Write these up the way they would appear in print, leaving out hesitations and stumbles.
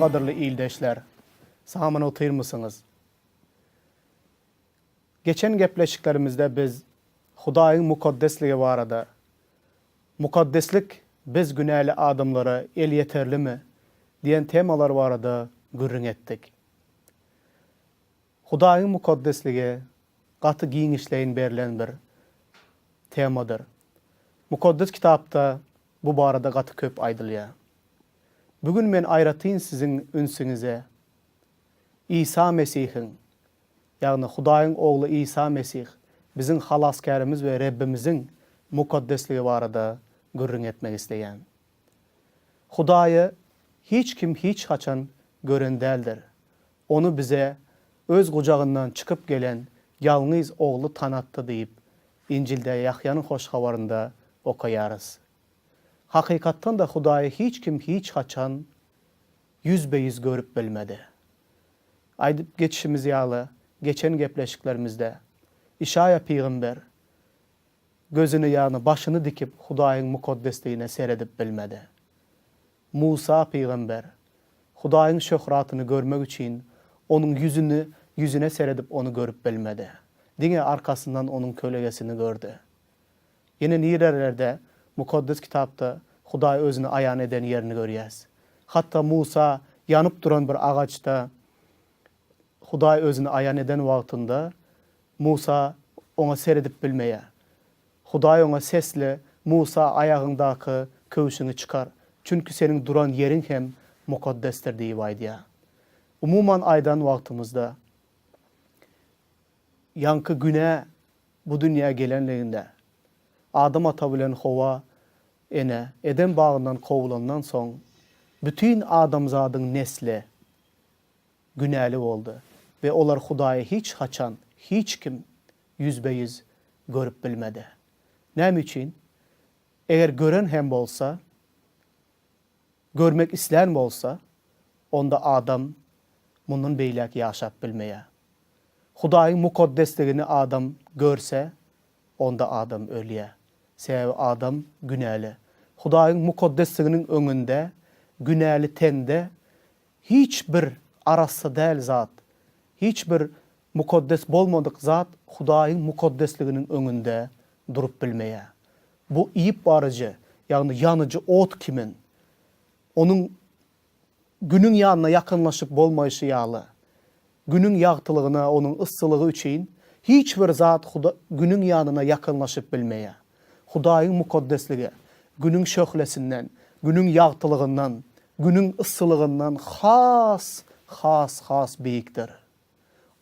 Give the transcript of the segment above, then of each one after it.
Salam gadyrly ildeşler! Sag-aman otyrmysyňyz? Geçen gepleşiklerimizde biz Hudaýyň mukaddesligi barada, Mukaddeslik biz günäli adamlara elýeterlimi diýen temalar barada gürrüň etdik. Hudaýyň mukaddesligi gaty giňişleýin berlen bir temadyr. Mukaddes Kitapda bu barada gaty köp aýdylýar. Bu gün men aýratyn siziň ünsüňize Isa Mesihiň, ýagny Hudaýyň Ogly Isa Mesih, biziň Halasgärimiz we Rebbimiziň mukaddesligi barada gürrüň etmek isleýän. Hudaýy hiç kim hiç haçan gören däldir. Ony bize Öz gujagyndan çykyp gelen ýalňyz Ogly tanatdy diýip, Injilde Ýahýanyň Hoş Habarynda okaýarys. Hakykatdan-da Hudaýy hiç kim hiç haçan ýüzbe-ýüz görüp bilmedi. Aýdyp geçişimiz ýaly, geçen gepleşiklerimizde Işaýa pygamber gözüni ýagny başyny dikip Hudaýyň mukaddesligine seredip bilmedi. Musa pygamber Hudaýyň şöhratyny görmek üçin Onuň ýüzüni ýüzüne seredip Ony görüp bilmedi. Diňe arkasyndan Onuň kölegesini gördi. Ýene nirelerde Mukaddes Kitapda Hudaý Özüni aýan eden ýerini görýäs. Hatda Musa ýanyp duran bir agaçda Hudaý Özüni aýan eden wagtynda Musa oňa seredip bilmeýär. Hudaý oňa sesli, Musa, aýagyňdaky köwşüňi çykar, çünki seniň duran ýeriň hem mukaddesdir diýip aýdýar. Umuman aýdan wagtymyzda, ýaňky günä bu dünýä gelenliginde, Adam ata bilen Howa ene Eden bagyndan kowulandan soň, bütin adamzadyň nesli günäli boldy we olar Hudaýy hiç haçan hiç kim ýüzbe-ýüz görüp bilmedi. Näme üçin? Eger gören hem bolsa, görmek islän bolsa, onda adam mundan beýläk ýaşap bilmeýär. Hudaýyň mukaddesligini adam görse, onda adam ölýär. Sebäbi adam günäli. Hudaýyň mukaddesliginiň öňünde günäli tende hiç bir arassa däl zat, hiç bir mukaddes bolmadyk zat Hudaýyň mukaddesliginiň öňünde durup bilmeýär. Bu iýip baryjy, ýagny ýanyjy ot kimin, onuň Günüň ýanyna ýakynlaşyp bolmaýşy ýaly, Günüň ýagtylygyna onuň yssylygy üçin hiç bir zat Günüň ýanyna ýakynlaşyp bilmeýär. Hudaýyň mukaddesligi Günüň şöhlesinden, Günüň ýagtylygyndan, Günüň yssylygyndan has, has, has beýikdir.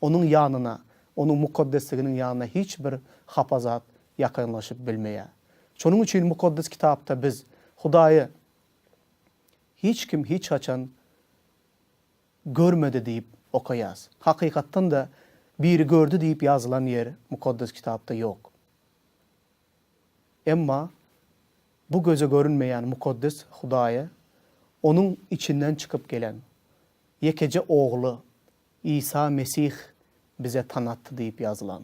Onuň ýanyna, Onuň mukaddesliginiň ýanyna hiç bir hapa zat ýakynlaşyp bilmeýär. Şonuň üçin Mukaddes Kitapda biz Hudaýy hiç kim hiç haçan görmedi diýip okaýas. Hakykatdan-da biri gördi diýip ýazylan ýer Mukaddes Kitapda ýok. Emma bu göze görünmeýän mukaddes Hudaýy Onuň içinden çykyp gelen ýekeje Ogly Isa Mesih bize tanatdy diýip ýazylan.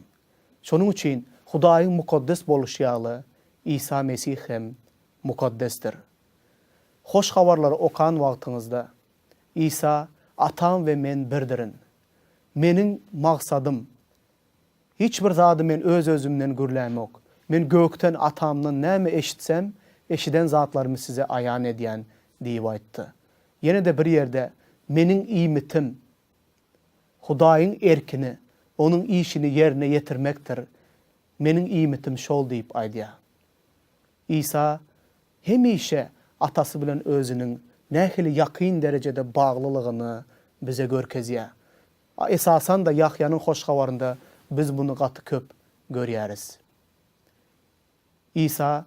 Şonuň üçin Hudaýyň mukaddes boluşy ýaly Isa Mesih hem mukaddesdir. Hoş Habarlary okan wagtyňyzda, Isa, Atam we Men birdirin. Meniň maksadym, hiç bir zady Men öz-özümden gürlämok. Men gökden Atamdan näme eşitsem, eşiden zatlarymy size aýan edýän diýip aýtdy. Ýene-de bir ýerde, Meniň iýmitim, Hudaýyň erkini, Onuň işini ýerine ýetirmekdir. Meniň iýmitim şol diýip aýdýar. Isa hemişe Atasy bilen özüniň nähili ýakyn derejede baglylygyny bize görkezýär. Esasan-da Ýahýanyň Hoş Habarynda biz muny gaty köp görýäris. Isa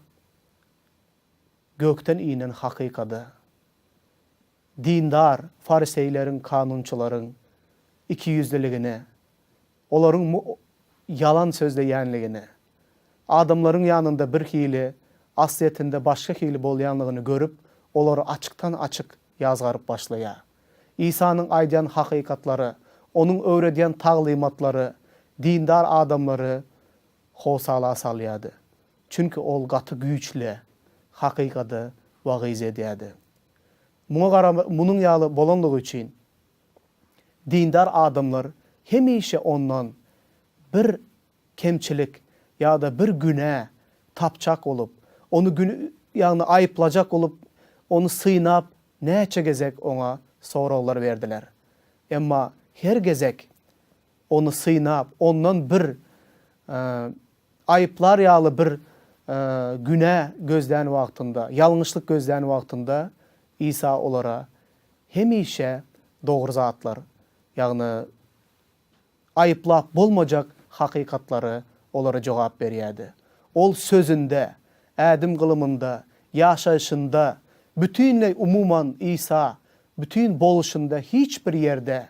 gökden inen hakykady. Dindar fariseýleriň, kanunçylaryň ikiýüzlüligine, olaryň ýalan sözleýänligine, adamlaryň ýanynda bir hili, aslyýetinde başga hili bolýanlygyny görüp, olary açykdan-açyk ýazgaryp başlaýar. Isanyň aýdýan hakykatlary, Onuň öwredýän taglymatlary dindar adamlary howsala salýardy. Çünki Ol gaty güýçli hakykady wagyz edýärdi. Muňa garama munuň ýaly bolanlygy üçin dindar adamlar hemişe ondan bir kemçilik ýa-da bir günä tapjak bolup, ony gün ýagny aýyplajak bolup, ony synap näçe gezek oňa soraglar berdiler. Emma her gezek ony synap, ondan bir aýyplar ýaly bir günä gözlän wagtynda, ýalňyşlyk gözlän wagtynda Isa olara hemişe dogry zatlar, ýagny aýyplap bolmajak hakykatlary olara jogap berýärdi. Ol sözünde, ädim-gylymynda, ýaşaýşynda, bütinleý umuman Isa bütin boluşynda hiç bir ýerde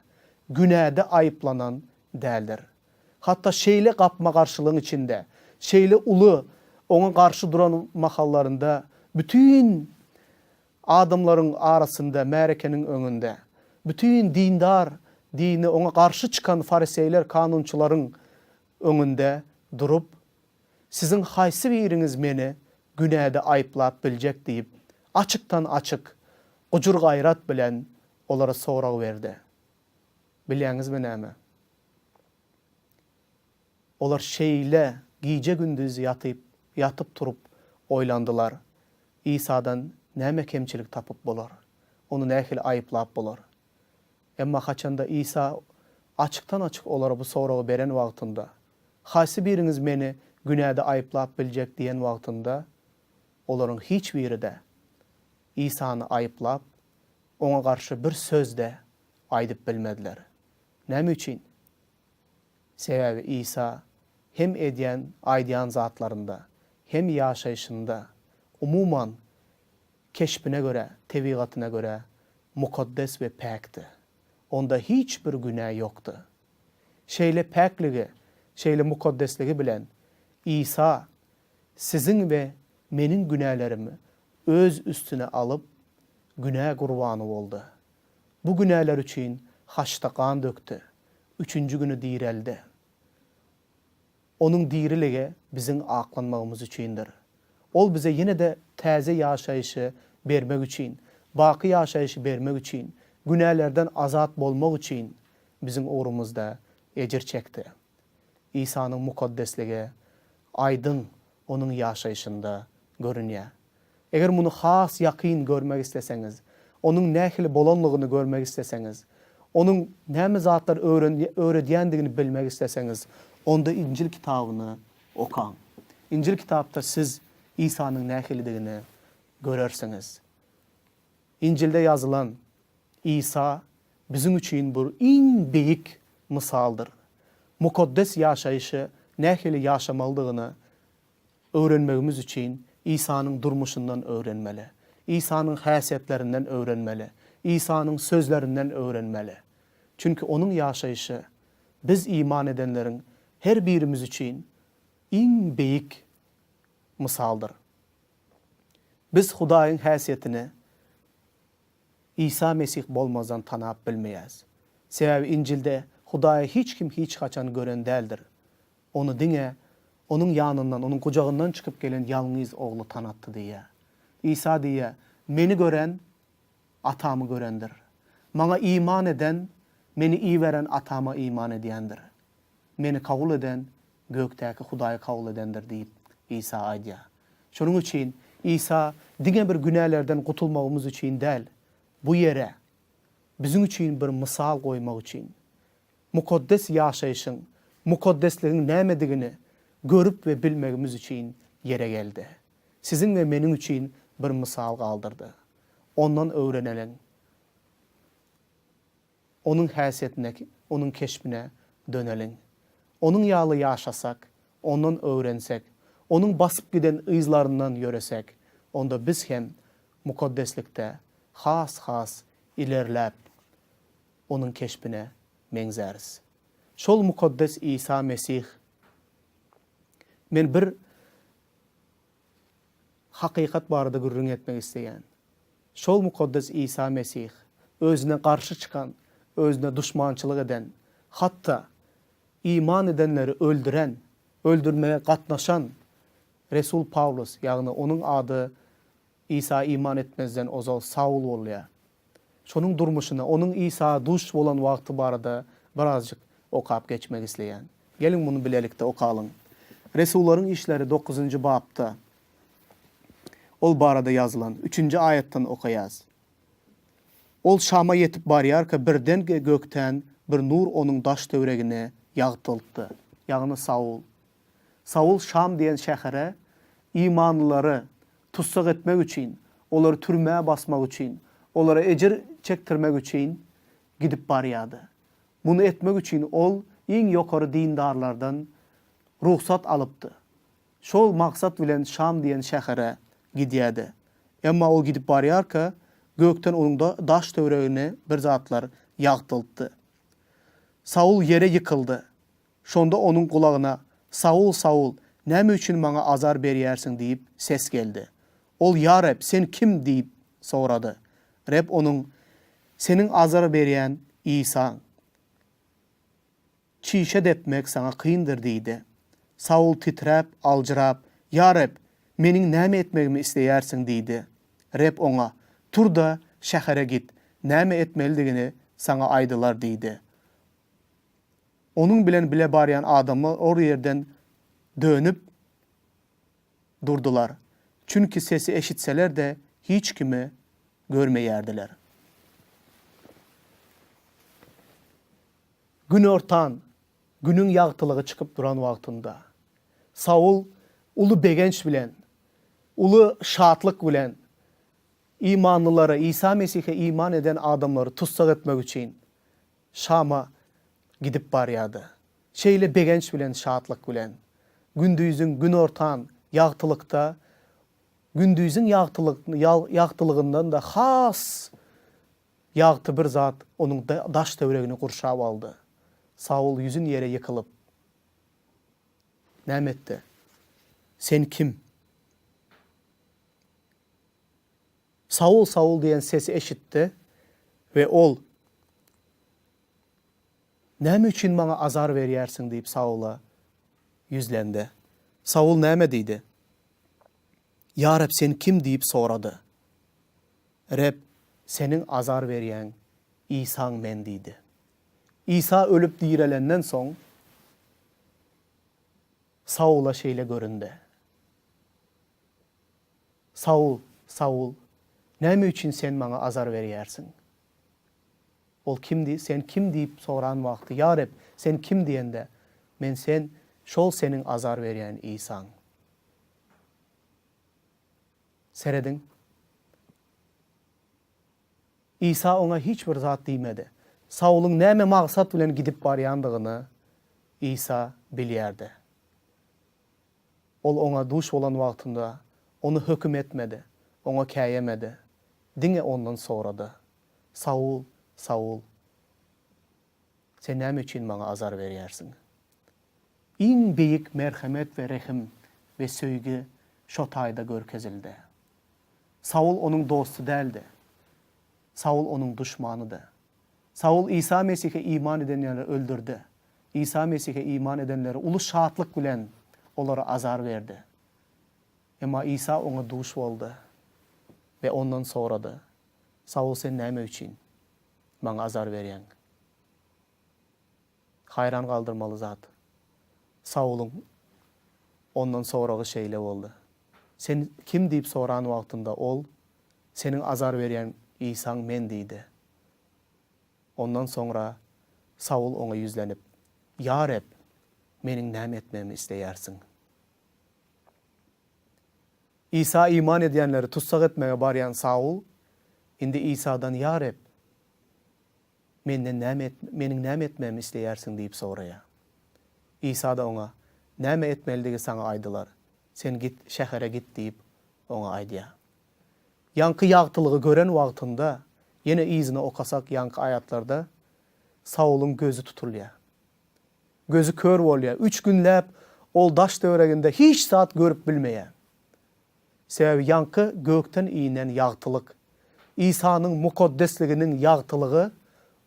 günäde aýyplanan däldir. Hatda şeýle gapma-garşylygyň içinde, şeýle uly Oňa garşy duran mahallarynda bütin adamlaryň arasynda, märekeniň öňünde, bütin dindar, dini Oňa garşy çykan fariseýler, kanunçylaryň öňünde durup, Siziň haýsy biriňiz Meni günäde aýyplap biljek diýip, açykdan-açyk, gujur-gaýrat bilen olara sorag berdi. Bilýäňizmi näme? Olar şeýle gije-gündiz ýatyp, ýatyp-turup oýlandylar, Isadan näme kemçilik tapyp bolar? Ony nähili aýyplap bolar? Emma haçanda Isa açykdan-açyk olara bu soragy beren wagtynda, Haýsy biriňiz Meni günäde aýyplap biljek diýen wagtynda, olaryň hiç biri-de Isany aýyplap, Oňa garşy bir söz-de aýdyp bilmediler. Näme üçin? Sebäbi Isa hem edýän, aýdýan zatlarynda, hem ýaşaýşynda, umuman, keşbine görä, tebigatyna görä mukaddes we päkdi. Onda hiç bir günä ýokdy. Şeýle päkligi, şeýle mukaddesligi bilen Isa siziň we meniň günälerimi Öz üstüne alyp, günä gurbany boldy. Bu günäler üçin haçda gan dökdi, üçünji güni direldi. Onuň diriligi biziň aklanmagymyz üçindir. Ol bize ýene-de täze ýaşaýşy bermek üçin, baky ýaşaýşy bermek üçin, günälerden azat bolmak üçin biziň ugrumyzda ejir çekdi. Isanyň mukaddesligi aýdyň Onuň ýaşaýşynda görünýär. Eger muny has ýakyn görmek isleseňiz, Onuň nähili bolanlygyny görmek isleseňiz, Onuň näme zatlar öwredýändigini bilmek isleseňiz, onda Injil kitabyny okaň. Injil kitapda siz Isanyň nähilidigini görersiňiz. Injilde ýazylan Isa biziň üçin bir iň beýik mysaldyr. Mukaddes ýaşaýşy nähili ýaşamalydygyny öwrenmegimiz üçin Isanyň durmuşyndan öwrenmeli. Isanyň häsiýetlerinden öwrenmeli. Isanyň sözlerinden öwrenmeli. Çünki Onuň ýaşaýşy biz iman edenleriň her birimiz üçin iň beýik mysaldyr. Biz Hudaýyň häsiýetini Isa Mesih bolmazdan tanap bilmeýäs. Sebäbi Injilde Hudaýy hiç kim hiç haçan gören däldir. Ony diňe Onuň ýanyndan, Onuň gujagyndan çykyp gelen ýalňyz Ogly tanatdy diýýär. Isa diýýär, Meni gören Atamy görendir. Maňa iman eden Meni iberen Atama iman edýändir. Meni kabul eden gökdäki Hudaýy kabul edendir diýip, Isa aýdýar. Şonuň üçin Isa diňe bir günälerden gutulmagymyz üçin däl, bu ýere biziň üçin bir mysal goýmak üçin, mukaddes ýaşaýşyň, mukaddesligiň nämedigini görüp we bilmegimiz üçin ýere geldi. Siziň we meniň üçin bir mysal galdyrdy. Ondan öwreneliň. Onuň häsiýetine, Onuň keşbine döneliň. Onuň ýaly ýaşasak, Ondan öwrensek, Onuň basyp giden yzlaryndan ýöresek, onda biz hem mukaddeslikde has-has ilerläp, Onuň keşbine meňzäris. Şol mukaddes Isa Mesih Men bir hakykat barada gürrüň etmek isleýän. Şol mukaddes Isa Mesih özüne garşy çykan, özüne duşmançylyk eden, hatda iman edenleri öldüren, öldürmege gatnaşan Resul Pawlus, ýagny onuň ady Isa iman etmezden ozal Saul bolýar. Şonuň durmuşyna, onuň Isa duş bolan wagty barada birazjyk okap geçmek isleýän. Geliň muny bilelikde okalyň. Resullaryň işleri dokuzynjy bapda ol barada ýazylan üçünji aýatdan okaýas. Ol Şama ýetip barýarka birden gökden bir nur onuň daş-töweregini ýagtyltdy. Ýagny Saul. Saul Şam diýen şähere imanlylary tussag etmek üçin, olary türmä basmak üçin, olara ejir çekdirmek üçin gidip barýardy. Muny etmek üçin ol iň ýokary dindarlardan rugsat alypdy. Şol maksat bilen Şam diýen şähere gidýärdi. Emma ol gidip barýarka, gökden onuň daş-töweregini bir zatlar ýagtyltdy. Saul ýere ýykyldy. Şonda onuň gulagyna, Saul, Saul, näme üçin maňa azar berýärsiň diýip ses geldi. Ol, Ýa Reb, Sen kim? diýip sorady. Reb onuň, Seniň azar berýän Isaň. Çişe depmek saňa kyndyr diýdi. Saul titräp, aljyrap, Ýa Reb, meniň näme etmegimi isleýärsiň diýdi. Reb oňa, Tur-da, şähere git, näme etmelidigini saňa aýdylar diýdi. Onuň bilen bile barýan adamlar ol ýerden dönüp durdular, çünki sesi eşitseler-de, hiç kimi görmeýärdiler. Günortan, Günüň ýagtylygy çykyp duran wagtynda, Saul uly begenç bilen, uly şatlyk bilen imanlylary, Isa Mesihe iman eden adamlary tussag etmek üçin Şama gidip barýardy. Şeýle begenç bilen, şatlyk bilen. Gündiziň günortan ýagtylykda, gündiziň ýagtylygyndan-da has ýagty bir zat onuň daş-töweregini gurşap aldy. Saul ýüzin ýere ýykylyp, näme etdi? Sen kim? Saul, Saul diýen sesi eşitdi we ol, Näme üçin maňa azar berýärsiň diýip Saula ýüzlendi. Saul näme diýdi? Ýa Reb, sen kim diýip sorady. Reb, Seniň azar berýän Isaň men diýdi. Isa ölüp direlenden soň, Saula şeýle göründi. Saul, Saul, näme üçin sen maňa azar berýärsiň? Ol kimdi, sen kim diýip soran wagty, Ýa Reb, sen kim diýende, Men sen, şol seniň azar berýän Isaň. Serediň. Isa oňa hiç bir zat diýmedi. Saulyň näme maksat bilen gidip barýandygyny Isa bilýärdi. Ol oňa duş bolan wagtynda, ony höküm etmedi, oňa käýemedi, diňe ondan sorady, Saul, Saul, sen näme üçin maňa azar berýärsiň? Iň beýik merhemet we rehim we söýgi şo taýda görkezildi. Saul onuň dosty däldi. Saul onuň duşmanydy. Saul Isa Mesihe iman edenleri öldürdi. Isa Mesihe iman edenleri uly şatlyk bilen olara azar berdi. Emma Isa oňa duş boldy we ondan sorady, Saul sen näme üçin Maňa azar berýäň? Haýran galdyrmaly zat, Saulyň ondan soragy şeýle boldy, Sen kim diýip soran wagtynda ol, Seniň azar berýän Isaň men diýdi. Ondan soňra Saul oňa ýüzlenip, Ýa Reb, meniň näme etmegimi isleýärsiň? Isa iman edýänleri tussag etmäge barýan Saul indi Isadan, Ýa Reb, menden näme meniň näme etmegimi isleýärsiň diýip soraýar. Isa-da oňa, Näme etmelidigi saňa aýdylar. Sen git, şähere git diýip, oňa aýdýar. Ýaňky ýagtylygy gören wagtynda, ýene yzyna okasak ýaňky aýatlarda Saulyň gözi tutulýar. Gözi kör bolýar. Üç günläp ol daş-töwereginde hiç zat görüp bilmeýär. Sebäbi ýaňky gökden inen ýagtylyk, Isanyň mukaddesliginiň ýagtylygy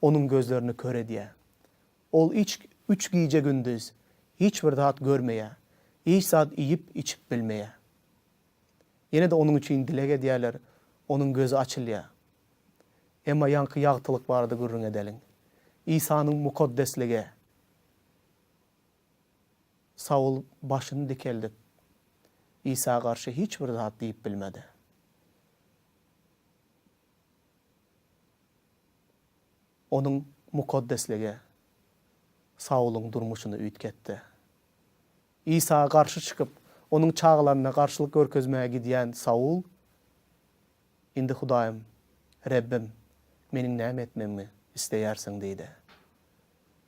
onuň gözlerini kör edýär. Ol iç üç gije-gündiz hiç bir zat görmeýär, hiç zat iýip-içip bilmeýär. Ýene-de onuň üçin dileg edýärler, onuň gözi açylýar. Emma ýaňky ýagtylyk barada gürrüň edeliň. Isanyň mukaddesligi. Saul başyny dikeldip, Isa garşy hiç bir zat diýip bilmedi. Onuň mukaddesligi Saulyň durmuşyny üýtgetdi. Isa garşy çykyp, onuň çagalaryna garşylyk görkezmäge gidýän Saul, Indi Hudaýym, Rebbim, meniň näme etmegimi isleýärsiň? diýdi.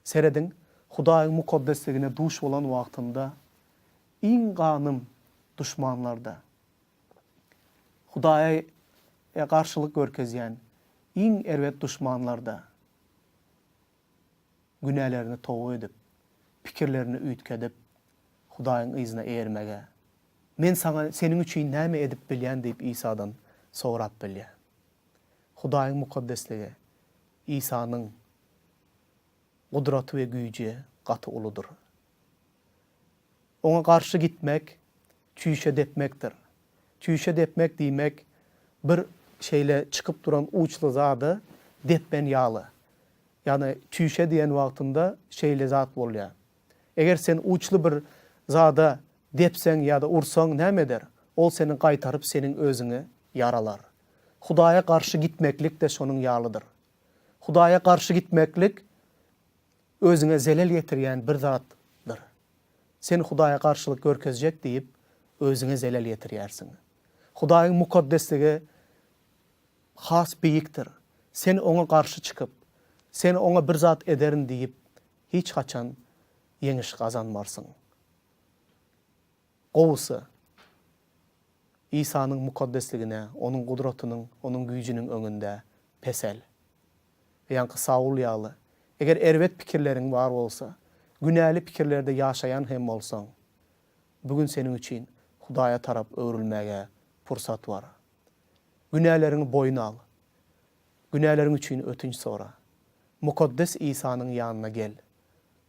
Serediň, Hudaýyň mukaddesligine duş bolan wagtynda iň ganym duşmanlar-da, Hudaýa garşylyk görkezýän iň erbet duşmanlar-da günälerini toba edip, pikirlerini üýtgedip, Hudaýyň yzyna eýermege, Men saňa, seniň üçin näme edip bilýän diýip Isadan sorap bilýär. Hudaýyň mukaddesligi, Isanyň gudraty we güýji gaty uludyr. Oňa garşy gitmek çüýşe depmekdir. Çüýşe depmek diýmek bir şeýle çykyp duran uçly zada depmen ýaly. Ýagny çüýşe diýen wagtynda şeýle zat bolýar. Eger sen uçly bir zada depseň ýa-da ursaň näme eder? Ol seni gaýtaryp seniň özüňi ýaralar. Hudaýa garşy gitmeklik-de şonuň ýalydyr. Hudaýa garşy gitmeklik özüňe zelel ýetirýän bir zatdyr. Sen Hudaýa garşylyk görkezjek diýip, özüňe zelel ýetirýärsiň. Hudaýyň mukaddesligi has beýikdir. Sen oňa garşy çykyp, sen oňa bir zat ederin diýip, hiç haçan ýeňiş gazanmarsyň. Gowusy, Isanyň mukaddesligine, Onuň gudratynyň, Onuň güýjüniň öňünde pesel. Ýaňky Saul ýaly, eger erbet pikirleriň bar bolsa, günäli pikirlerde ýaşaýan hem bolsaň, bu gün seniň üçin Hudaýa tarap öwrülmäge pursat bar. Günäleriňi boýun al. Günäleriň üçin ötünç sora. Mukaddes Isanyň ýanyna gel.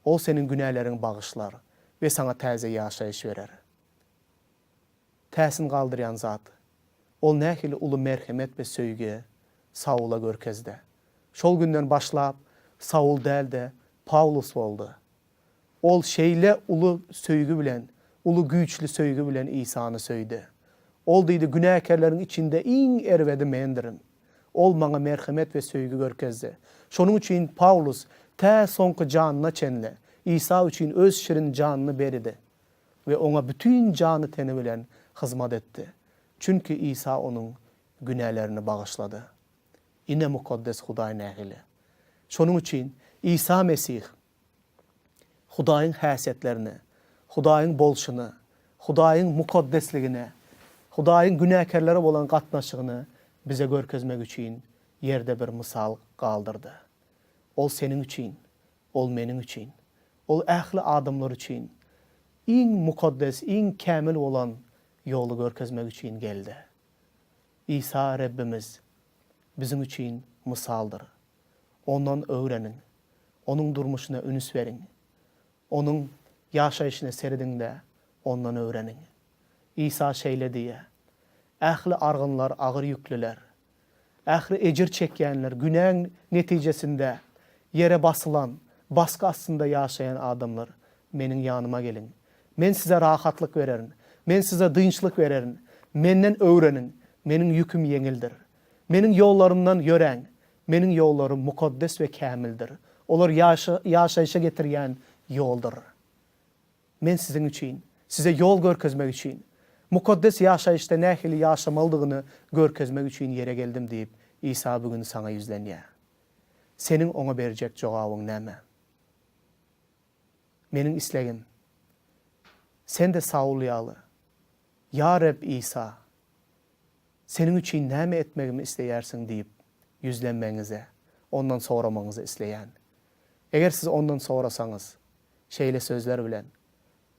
Ol seniň günäleriňi bagyşlar we saňa täze ýaşaýyş berer. Täsin galdyrýan zat, ol nähili uly merhemet we söýgi Saula görkezdi. Şol günden başlap, Saul däl-de, Pawlus boldy. Ol şeýle uly söýgi bilen, uly güýçli söýgi bilen Isany söýdi. Ol diýdi, Günäkärleriň içinde iň erbedi mendirin. Ol maňa merhemet we söýgi görkezdi. Şonuň üçin Pawlus tä soňky janyna çenli Isa üçin öz şirin janyny beridi we Oňa bütin jany-teni bilen hyzmat etdi. Çünki Isa onuň günälerini bagyşlady. Ine mukaddes Hudaý nähili! Şonuň üçin Isa Mesih Hudaýyň häsiýetlerini, Hudaýyň bolşuny, Hudaýyň mukaddesligini, Hudaýyň günäkärlere bolan gatnaşygyny bize görkezmek üçin ýerde bir mysal galdyrdy. Ol seniň üçin, Ol meniň üçin, Ol ähli adamlar üçin iň mukaddes, iň kämil bolan ýoly görkezmek üçin geldi. Isa Rebbimiz biziň üçin mysaldyr. Ondan öwreniň. Onuň durmuşyna üns beriň. Onuň ýaşaýşyna serediň-de, ondan öwreniň. Isa şeýle diýýär, Ähli argynlar agyr ýüklüler. Ähli ejir çekýänler, günäň netijesinde ýere basylan, basgy astynda ýaşaýan adamlar, Meniň ýanyma geliň. Men size rahatlyk bererin. Men size dynçlyk bererin. Menden öwreniň, Meniň ýüküm ýeňildir. Meniň ýollarymdan ýöräň, Meniň ýollarym mukaddes we kämildir. Olar ýaşaýşa getirýän ýoldur. Men siziň üçin, size ýol görkezmek üçin, mukaddes ýaşaýyşda nähili ýaşamalydygyny görkezmek üçin ýere geldim diýip, Isa bu gün saňa ýüzlenýär. Seniň Oňa berjek jogabyň näme? Meniň islegim, sen-de Saul ýaly, Ýa Reb Isa, Seniň üçin näme etmegimi isleýärsiň diýip ýüzlenmegiňizi, Ondan soramagyňyzy isleýän. Eger siz Ondan sorasaňyz, şeýle sözler bilen,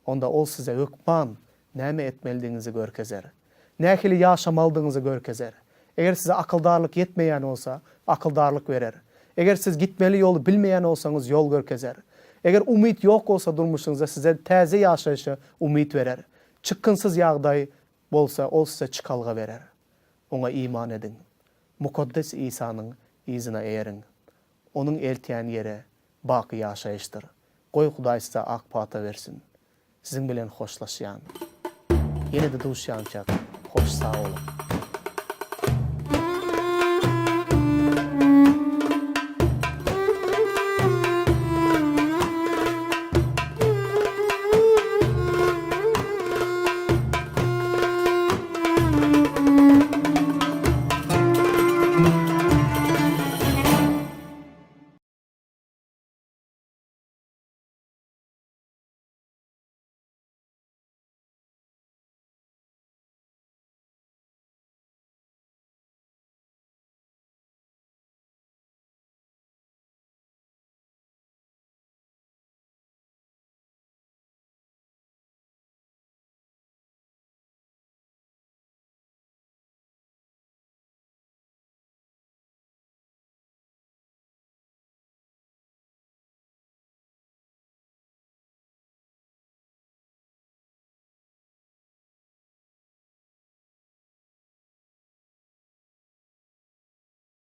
onda Ol size hökman näme etmelidigiňizi görkezer. Nähili ýaşamalydygyňyzy görkezer. Eger size akyldarlyk ýetmeýän bolsa, akyldarlyk berer. Eger siz gitmeli ýoly bilmeýän bolsaňyz, ýol görkezer. Eger umyt ýok bolsa durmuşyňyzda size täze ýaşaýşa umyt berer. Çykgynsyz ýagdaý bolsa, Ol size çykalga berer. Oňa iman ediň. Mukaddes Isanyň. Yzyna eýeriň. Onuň eltýän ýeri baky ýaşaýyşdyr. Goý Hudaý size ak pata bersin. Siziň bilen hoşlaşýan. Ýene-de duşýançak hoş sag boluň.